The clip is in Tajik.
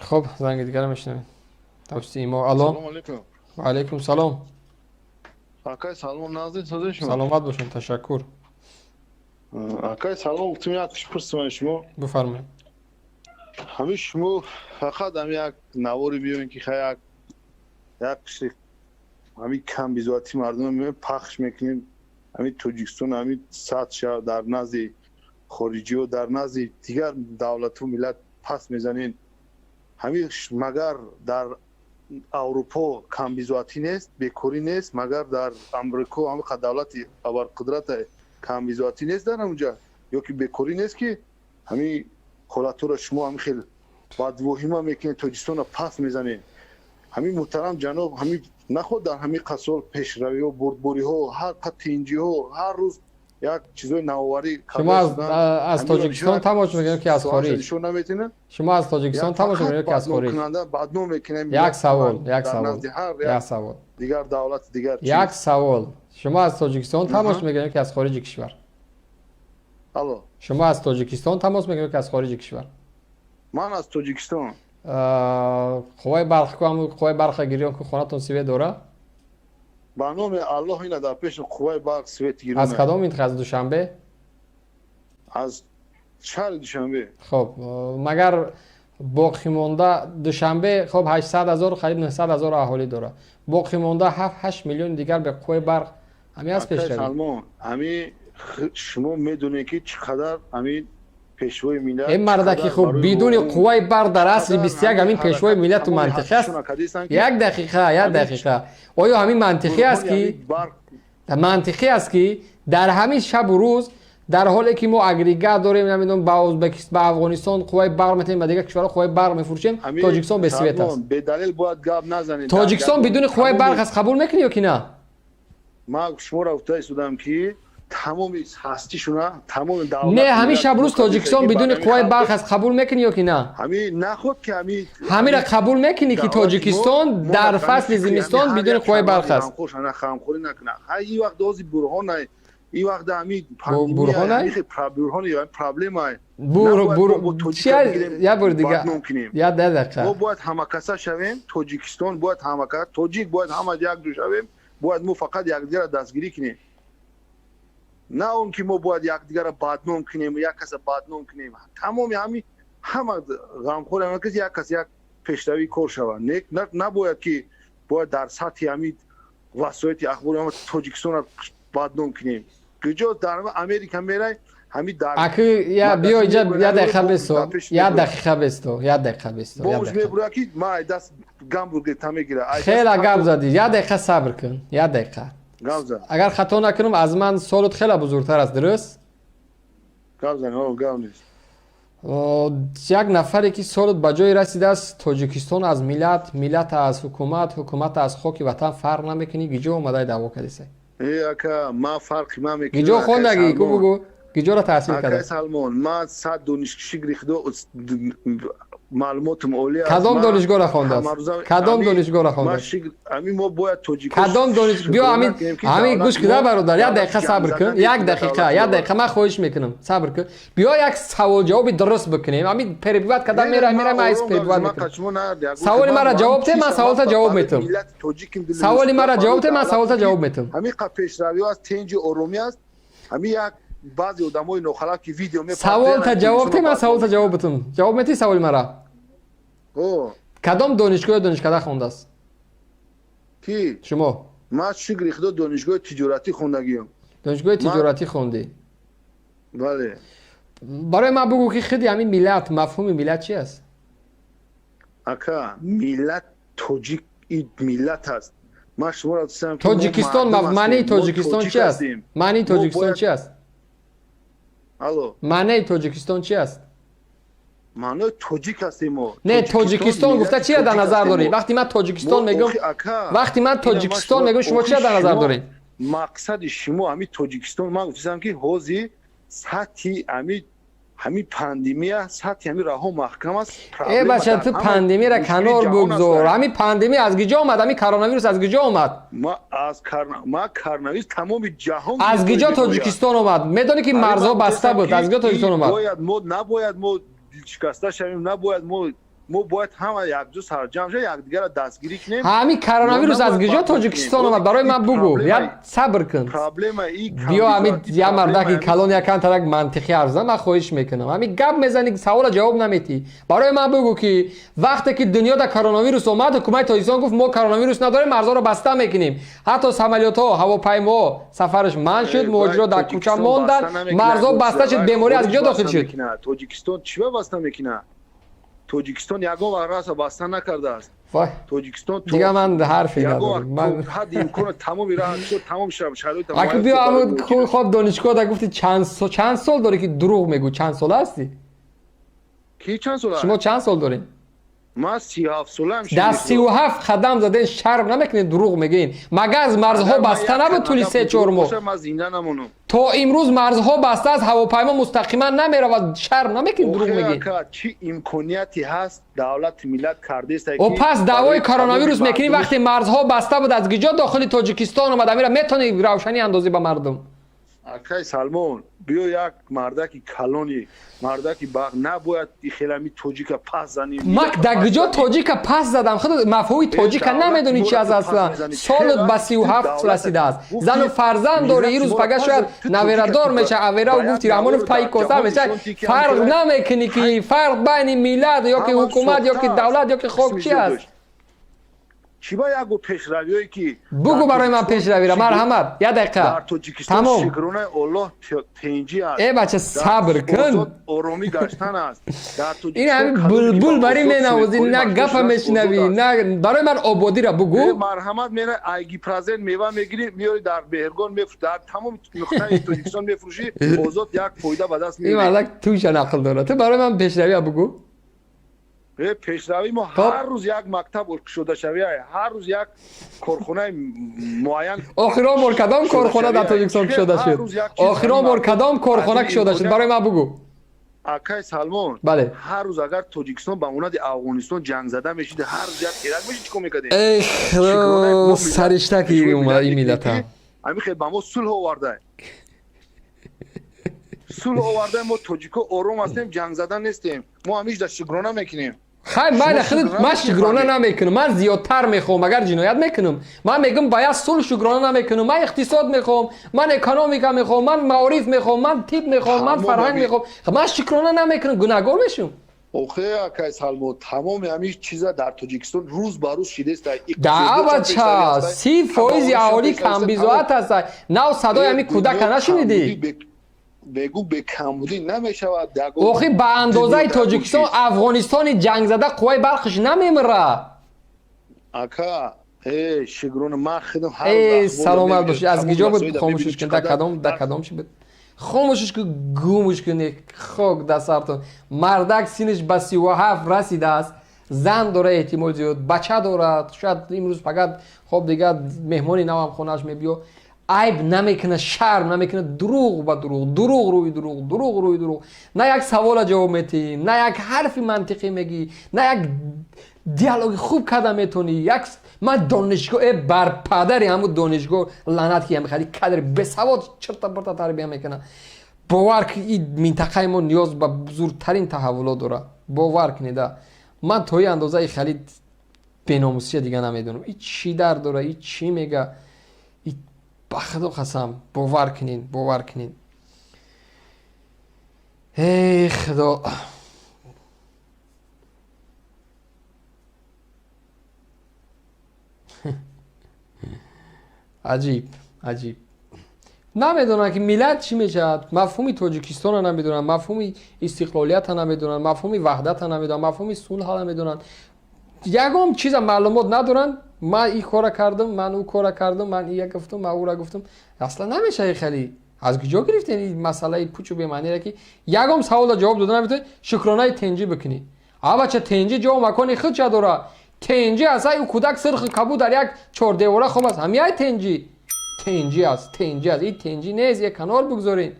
Хуб, занги дигара мешунавем. Тавсии мо. Алло. Салом алейкум. Ва алейкум салом. Акай Салмон, нағзин, созин шумо? Саломат бошем, ташаккур. Акай Салмон, гуфтем, як пурсам шумо. Бифармоед. Ҳамин шумо фақат ҳами як навори биёен, ки хай як қишри ҳамин камбизоати мардум меоем, пахш мекунем. Ҳамин Тоҷикистон ҳамин сатҳ дар назди хориҷиҳо, дар назди дигар давлату миллат пас мезанем. Ҳамин магар дар Аврупо камбизоатӣ нест, бекорӣ нест? Магар дар Амрико, ҳамин давлати абарқудрата, камбизоатӣ нест дар ҳамунҷа ё ки бекорӣ нест, ки ҳамин ҳолатҳоро шумо ҳамин хел бадвоҳима мекунед, Тоҷикистонро пас мезанед? Ҳамин муҳтарам ҷаноб, ҳамин наход дар ҳамин қасол пешравиҳо, бурдбориҳо, ҳар тинҷиҳо, ҳар рӯз як чизои навоварӣ. Шумо аз Тоҷикистон тамошо мекунед ки аз хориҷ? Нишон наметинад. Шумо аз Тоҷикистон тамошо мекунед ки аз хориҷ? Бадном мекунем. Як савол, як савол, як савол. Дигар давлати дигар. Як савол: шумо аз Тоҷикистон тамошо мекунед ки аз хориҷи кишвар? Алло. Шумо аз Тоҷикистон тамос мекунед ки аз хориҷи кишвар? Ман аз Тоҷикистон. Қувваи барқ, қувваи барқа гирён ку, хонатон свет дора? Ба номи Аллоҳ, ина дар пеши қувваи барқ свет гирён. Аз кадом минтақа? Аз Душанбе? Аз шаҳри Душанбе. Хоб, магар боқимонда Душанбе, хоб, 800 000, қариб 900 000 аҳолӣ дорад, боқимонда 7-8 миллиони дигар бе қувваи барқ, ҳамин аз пешравӣ? Салмон, ҳамин шумо медонед, ки чӣ қадар ҳамин пешвои миллат. Ин мардаки, хуб, бидуни қувваи барқ дар асри 21 ҳамин пешвои миллату мантиқӣ аст? Як дақиқа, як дақиқа. Оё ҳамин мантиқӣ аст, ки мантиқӣ аст, ки дар ҳамин шабу рӯз, дар ҳоле ки мо агрегат дорем, намедонам, ба Ӯзбекистон, ба Афғонистон қувваи барқ метаҳем, ба дигар кишварҳо қувваи барқ мефурӯшем, Тоҷикистон бе свет аст? Бедалел бояд гап назанед. Тоҷикистон бидуни қувваи барқ аст, қабул мекунӣ ё ки на? Ман шуморо гуфта истодам, ки тамоми ҳастишуна, тамоми давлат. Не, ҳамин шабрӯз Тоҷикистон бидуни қувваи барқ аст, қабул мекунӣ ё ки на? Ҳамин наход ки ҳамин. Ҳаминро қабул мекунӣ, ки Тоҷикистон дар фасли зимистон бидуни қувваи барқ аст? Хамхӯрӣ накунад. Ин вақт ози бурҳон, ин вақт ҳамин Бурҳон проблема. Як бор дига, як дақиқа. Мо бояд ҳамакаса шавем. Тоҷикистон бояд ҳамакаса, тоҷик бояд ҳама якҷо шавем. Бояд мо фақат якдигарро дастгирӣ кунем, на он ки мо бояд якдигарро бадном кунем, як каса бадном кунем. Тамоми ҳами ҳама ғамхори ҳама кас, як кас, як пешравӣ кор шавад. Набояд ки бояд дар сатҳи ҳамин васоити ахбори ҳама Тоҷикистонро бадном кунем. Куҷо дар Америка мерай, ҳами дар Аки я биё иҷа, як дақиқа бесто, як дақиқа бесто, як дақиқа бесто. Бош, мебура ки ма даст гамбургер та мегира. Хеле гап задӣ, як дақиқа сабр кун, як дақиқа. Гап зад. Агар хато накунам, аз ман солут хеле бузургтар аст, дуруст? Гап зан, гап нест. Як нафаре ки солут ба ҷое расидааст, Тоҷикистон аз миллат, миллат аз ҳукумат, ҳукумат аз хоки ватан фарқ намекунӣ, гиҷо омадаи даъво кардисай? Э, ака, ман фарқи ман мекунам. Гиҷо хондагӣ, ку бугӯ, гиҷоро таҳсил карда? Салмон, ман сад донишгоҳи худо, маълумотам олӣ аст. Кадом донишгоҳро хондааст? Кадом донишгоҳро хондааст? Ҳамин мо бояд тоҷик Кадом дониш? Биё, ҳамин гӯш куда, бародар, як дақиқа сабр кун, як дақиқа, як дақиқа, ман хоҳиш мекунам, сабр кун. Биё, як савол ҷавоби дуруст бикунем. Ҳамин перебивать карда мера, мера, ман айс перебивать мекунам. Саволи мара ҷавоб те, ман саволта ҷавоб метам. Саволи мара ҷавоб те, ман саволта ҷавоб метам. Ҳамин қа пешравиҳо аст, тенҷи оромӣ аст. Ҳамин як баъзе одамои нохалаф, ки видео Саволта ҷавоб те, ман саволта ҷавоб битам. Ҷавоб метӣ саволи мара? Кадом донишгоҳ, донишкада хондааст? Ки? Шумо. Ман, шукри Худо, донишгоҳи тиҷоратӣ хондагиам. Донишгоҳи тиҷоратӣ хондӣ? Бале. Барои ман бугӯ, ки худи ҳамин миллат, мафҳуми миллат чи аст? Ака, миллат тоҷик миллат аст. Ман шуморо Тоҷикистон, маънии Тоҷикистон чи аст? Маънии Тоҷикистон чи аст? Алло. Маънаи Тоҷикистон чи аст? Маънои тоҷик ҳастем мо. Не, Тоҷикистон гуфта чия дар назар дорӣ? Вақти ман Тоҷикистон мегӯм, вақти ман Тоҷикистон мегӯм, шумо чия дар назар доред? Мақсади шумо ҳамин Тоҷикистон, ман гуфтам, ки ҳозир сатҳи ҳамин пандемия, сатҳи ҳамин раҳо маҳкам аст. Э бача, ту пандемияра канор бугзор. Ҳамин пандемия аз киҷо омад? Ҳамин коронавирус аз киҷо омад? Ма коронавирус тамоми ҷаҳон. Аз киҷо Тоҷикистон омад? Медонӣ, ки марзҳо баста буд, аз киҷо Тоҷикистон омад? Бояд мо, набояд мо дилшикаста шавем, набояд мо Мо бояд ҳама якҷо сарҷамъ шуда, якдигарро дастгирӣ кунем. Ҳамин коронавирус аз куҷо Тоҷикистон омад? Барои ман бугӯ, як сабр кун. Биё, ҳамин як мардаки калон якан тарак мантиқӣ ҳарф зан, ман хоҳиш мекунам. Ҳамин гап мезанӣ, савола ҷавоб наметиҳӣ. Барои ман бугӯ, ки вақте ки дунё дар коронавирус омад, ҳукумати Тоҷикистон гуфт, мо коронавирус надорем, марзҳоро баста мекунем. Ҳатто самолётҳо, ҳавопаймоҳо сафараш манъ шуд, муҳоҷиро дар кӯча монданд, марзҳо баста шуд, беморӣ аз куҷо дохил шуд? Тоҷикистон чӣ ба баста мекунад? Тоҷикистон ягон вақт раса баста накардааст. Тоҷикистон дига ман ҳарфе надорам. Ман ҳадди имкон тамоми раҳ, тамоми шароит. Аку биё, ҳамун хоб донишгоҳ да гуфти, чанд сол дорӣ, ки дурӯғ мегӯ? Чанд сола ҳастӣ? Ки чанд сола? Шумо чанд сол доред? Ман 37 солаам. Дар 37 қадам заден, шарм намекунед, дурӯғ мегӯед? Магар марзҳо баста набуд тӯли 3-4 моҳ? Ман зинда намонам. То имрӯз марзҳо баста аст, ҳавопаймо мустақиман намеравад. Шарм намекунед, дурӯғ мегӯед? Чӣ имконияте ҳаст, давлати миллат кардааст? О, пас даъвои коронавирус мекунӣ, вақте марзҳо баста буд, аз куҷо дохили Тоҷикистон омад? Амира метавонӣ равшанӣ андозӣ ба мардум? Акай Салмон, биё, як мардаки калони, мардаки баг, набояд хелами тоҷика пас занӣ. Мак дар куҷо тоҷика пас задам? Худ мафҳуми тоҷика намедонӣ чи аст аслан. Солут ба 37 расидааст, зану фарзанд дорӣ, ирӯз пага шояд наверадор меша, аверау гуфти Раҳмонов таи коса меша. Фарқ намекунӣ, ки фарқ байни миллат ё ки ҳукумат, ё ки давлат, ё ки хок чи аст? Чӣ ба ягу пешравиҳое ки Бугӯ барои ман пешравира, марҳамат, як дақиқа. Дар Тоҷикистон, шукронаи Оллоҳ, тинҷӣ аст. Э бача, сабр кун. Оромӣ гаштан аст дар. Ин ҳами булбул барӣ менавозӣ, на гапа мешунавӣ, на барои ман ободира бугӯ. Марҳамат, мера айгипразен мева мегирӣ, меёри, дар Беҳргон мефурӯшӣ, дар тамоми нуқтаи Тоҷикистон мефурӯшӣ, озод як фоида ба даст меорӣ. Ин мардак туша нақл дорад. Ту барои ман пешравия бугӯ. Пешравӣ мо ҳар рӯз як мактаб кушодашавӣ, ҳар рӯз як корхонаи муайян. Охирон бор кадом корхона дар Тоҷикистон кушода шуд? Охирон бор кадом корхона кушода шуд, барои ман бугӯ. Акай Салмон. Бале. Ҳар рӯз агар Тоҷикистон ба монанди Афғонистон ҷангзада мешид, ҳар рӯз як теракт мешид, чӣ кор мекардем? Эх, сариштаки ин миллата. Ҳамин хел ба мо сулҳ оварда, сулҳ оварда. Мо тоҷико ором ҳастем, ҷангзада нестем, мо ҳамиш да шукрона мекунем. Хай, майли, худ ман шукрона намекунам, ман зиёдтар мехоҳам. Агар ҷиноят мекунам, ман мегӯм, ба як сулҳ шукрона намекунам. Ман иқтисод мехоҳам, ман экономика мехоҳам, ман маориф мехоҳам, ман тиб мехоҳам, ман фарҳанг мехоҳам. Ман шукрона намекунам, гунаҳгор мешум? Охе, акай Салмо, тамоми ҳамин чиза дар Тоҷикистон рӯз ба рӯз шидест. Даъвача 30 фоизи аҳолӣ камбизоат аст. Нав садои ҳамин кӯдака нашунидӣ? Бегу, бекамбудӣ намешавад. Охи, ба андозаи Тоҷикистон Афғонистони ҷангзада қувваи барқиш намемира. Ака, э шукрона, ман худам. Э, саломат бошӣ. Аз киҷо буд? Хомӯшиш кун. Да кадом, да кадом чи буд? Хомӯшиш ку, гумш куни, хок да сартон. Мардак синиш ба 37 расидааст, зан дора, эҳтимол зиёд бача дорад, шояд имрӯз фақат хоб дигар меҳмони навам хонааш мебиё. Айб намекунад, шарм намекунад, дурӯғ ба дурӯғ, дурӯғ рӯи дурӯғ, дурӯғ рӯи дурӯғ. На як савола ҷавоб метиҳӣ, на як ҳарфи мантиқӣ мегӣ, на як диалоги хуб карда метавонӣ. Як ман донишгоҳ, э бар падари ҳамун донишгоҳ лаънат, ки ҳами кадри бесавод чирта бирта тарбия мекунад. Бовар ки, ин минтақаи мо ниёз ба бузургтарин таҳаввулот дорад. Бовар кунеда, ман то ин андозаи хеле беномусия дига намедонам. И чӣ дар дора, и чӣ мега? Ба Худо қасам, бовар кунед, бовар кунед. Эй Худо! Аҷиб, аҷиб. Намедонанд, ки миллат чӣ мешавад, мафҳуми Тоҷикистонро намедонанд, мафҳуми истиқлолията намедонанд, мафҳуми ваҳдата намедонанд, мафҳуми сулҳа намедонанд, ягон чиза маълумот надоранд. Ман ин кора кардам, ман ӯ кора кардам, ман ия гуфтам, ман ӯра гуфтам. Аслан намешавад. Хеле аз куҷо гирифтем ин масъалаи пучу бемаънира, ки ягон савола ҷавоб дода наметавонед? Шукронаи тенҷӣ бикунӣ. Авача, тенҷӣ ҷо макони худша дора. Тенҷӣ аст, ай ӯ кӯдак сирхи кабуд дар як чордевора хоб аст. Ҳамияй тенҷӣ, тенҷӣ аст, тенҷӣ аст. Ин тенҷӣ нест, як канор бигзоред.